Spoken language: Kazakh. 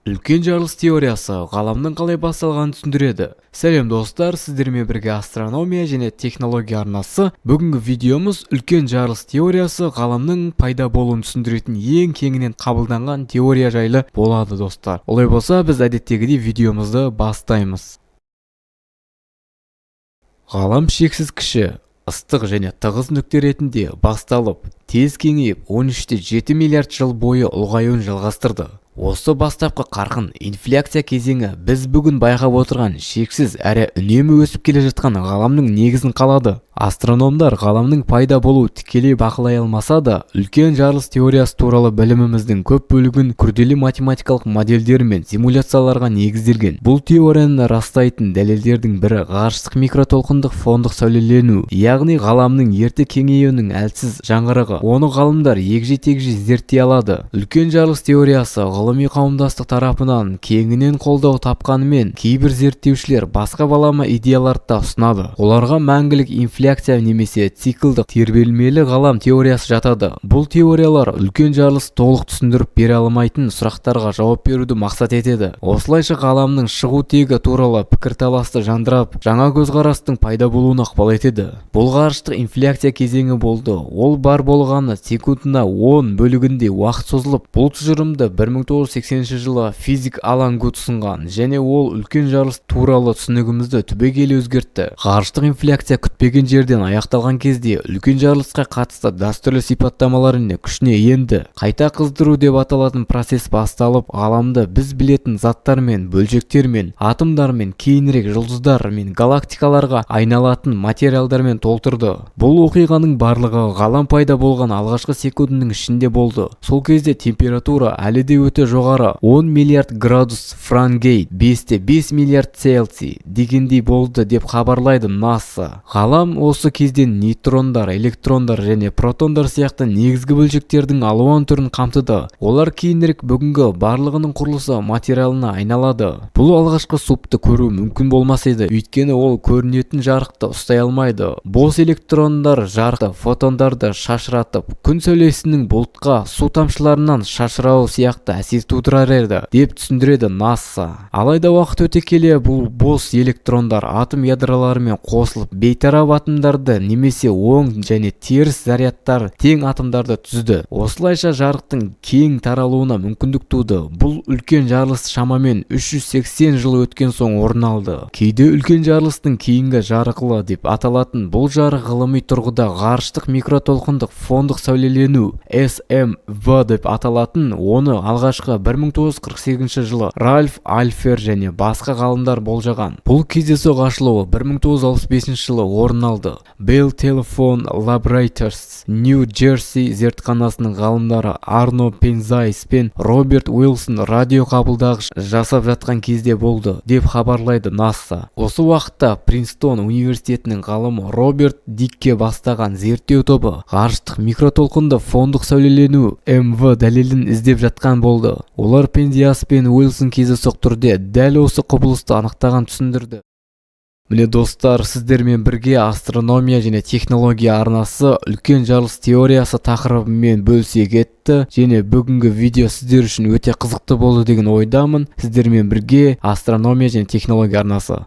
Үлкен жарылыс теориясы ғаламның қалай басталғанын түсіндіреді. Сәлем, достар! Сіздермен бірге Астрономия және технология арнасы. Бүгінгі видеомыз үлкен жарылыс теориясы, ғаламның пайда болуын түсіндіретін ең кеңінен қабылданған теория жайлы болады, достар. Олай болса, біз әдеттегідей видеомызды бастаймыз. Ғалам шексіз кіші, ыстық және тығыз нүкте ретінде басталып, тез кеңейіп, 13,7 миллиард жыл бойы ұлғаюын жалғастырды. Осы бастапқы қарқын, инфляция кезеңі біз бүгін байқап отырған шексіз әрі үнемі өсіп келе жатқан ғаламның негізін қалады. Астрономдар ғаламның пайда болуын тікелей бақылай алмаса да, үлкен жарылыс теориясы туралы біліміміздің көп бөлігін күрделі математикалық модельдер мен симуляцияларға негізделген. Бұл теорияны растайтын дәлелдердің бірі — ғарыштық микротолқындық фондық сәулелену, яғни ғаламның ерте кеңеюінің әлсіз жаңғырығы. Оны ғалымдар егжей-тегжей зерттей алады. Үлкен жарылыс теориясы ғылыми қауымдастық тарапынан кеңінен қолдау тапқанымен, кейбір зерттеушілер басқа балама идеяларды да ұсынады. Оларға мәңгілік инфляция немесе циклдық тербелмелі ғалам теориясы жатады. Бұл теориялар үлкен жарылыс толық түсіндіріп бере алмайтын сұрақтарға жауап беруді мақсат етеді. Осылайша, ғаламның шығу тегі туралы пікірталасты жандырып, жаңа көзқарастың пайда болуына ықпал етеді. Бұл ғарыштық инфляция кезеңі болды. Ол бар болғаны секундына 10 бөлігіндей уақыт созылып. Бұл тұжырымды 1980 жылы физик Алан Гуд ұсынған және ол үлкен жарылыс туралы түсінігімізді түбегейлі өзгертті. Ғарыштық инфляция күтпеген жерден аяқталған кезде үлкен жарылысқа қатысты дәстүрлі сипаттамалар күшіне енді. Қайта қыздыру деп аталатын процесс басталып, ғаламды біз білетін заттармен, бөлшектермен, атомдармен, кейінірек жұлдыздар мен галактикаларға айналатын материалдармен толтырды. Бұл оқиғаның барлығы ғалам пайда болған алғашқы секундының ішінде болды. Сол кезде температура әлі де өте жоғары, 10 миллиард градус Фаренгейт, 5,5 миллиард Цельсий дегендей болды деп хабарлайды НАСА. Ғалам осы кезден нейтрондар, электрондар және протондар сияқты негізгі бөлшектердің алуан түрін қамтыды. Олар кейінірек бүгінгі барлығының құрылысы материалына айналады. Бұл алғашқы супты көру мүмкін болмас еді, өйткені ол көрінетін жарықты ұстай алмайды. Бос электрондар жарықты фотондарды шашыратып, күн сәулесінің бұлтқа су тамшыларынан шашырауы сияқты әсер тудырар еді деп түсіндіреді НАСА. Алайда уақыт өте келе бұл бос электрондар атом ядроларымен қосылып, бейтарап атомдарды немесе оң және теріс зарядтар тең атомдарды түзді. Осылайша, жарықтың кең таралуына мүмкіндік туды. Бұл үлкен жарылыс шамамен 380 жыл өткен соң орын алды. Кейде үлкен жарылыстың кейінгі жарқылы деп аталатын бұл жарық ғылыми тұрғыда ғарыштық микротолқындық фондық сәулелену, СМВ деп аталатын. Оны алғашқы 1948 жылы Ральф Альфер және басқа ғалымдар болжаған. Бұл кездейсоқ ашылуы 1965 жылы орын алды. Bell Telephone Laboratories, Нью-Джерси зертханасының ғалымдары Арно Пензайс пен Роберт Уилсон радио қабылдағыш жасап жатқан кезде болды деп хабарлайды НАСА. Осы уақытта Принстон университетінің ғалымы Роберт Дикке бастаған зерттеу тобы ғарыштық микротолқынды фондық сәулелену, МВ дәлелін іздеп жатқан болды. Олар Пензиас пен Уилсон кездейсоқ түрде дәл осы құбылысты анықтағанын түсіндірді. Міне, достар, сіздермен бірге Астрономия және технология арнасы үлкен жарылыс теориясы тақырыбымен бөлісе кетті және бүгінгі видео сіздер үшін өте қызықты болды деген ойдамын. Сіздермен бірге Астрономия және технология арнасы.